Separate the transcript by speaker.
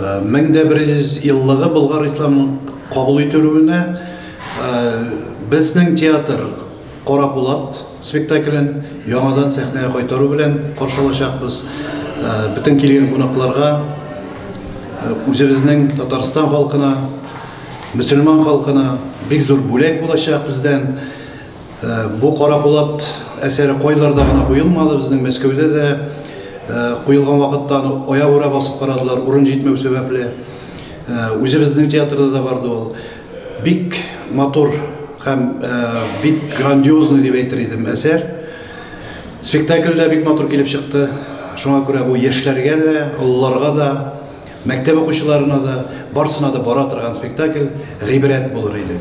Speaker 1: 1100 еллыгы Болгар исламының кабул ителүенә безнең театр Кара Пулат спектаклен яңадан сәхнәгә кайтару белән каршы алачакбыз. Бөтен килгән кунакларга, үзебезнең Татарстан халкына, мөселман халкына бик зур бүләк булачак бездән. Бу Кара Пулат әсәре кайларда гына куелмады, безнең Мәскәүдә дә куелган вакытта аны аягүрә басып карадылар, урын җитмәү сәбәпле. Үзебезнең театрда да барды ул. Бик матур һәм бик грандиозный дип әйтер идем әсәр. Спектакль дә бик матур килеп чыкты. Шуңа күрә бу яшьләргә дә, олыларга да, мәктәп укучыларына да, барсына да бара торган спектакль, гыйбрәт булыр иде.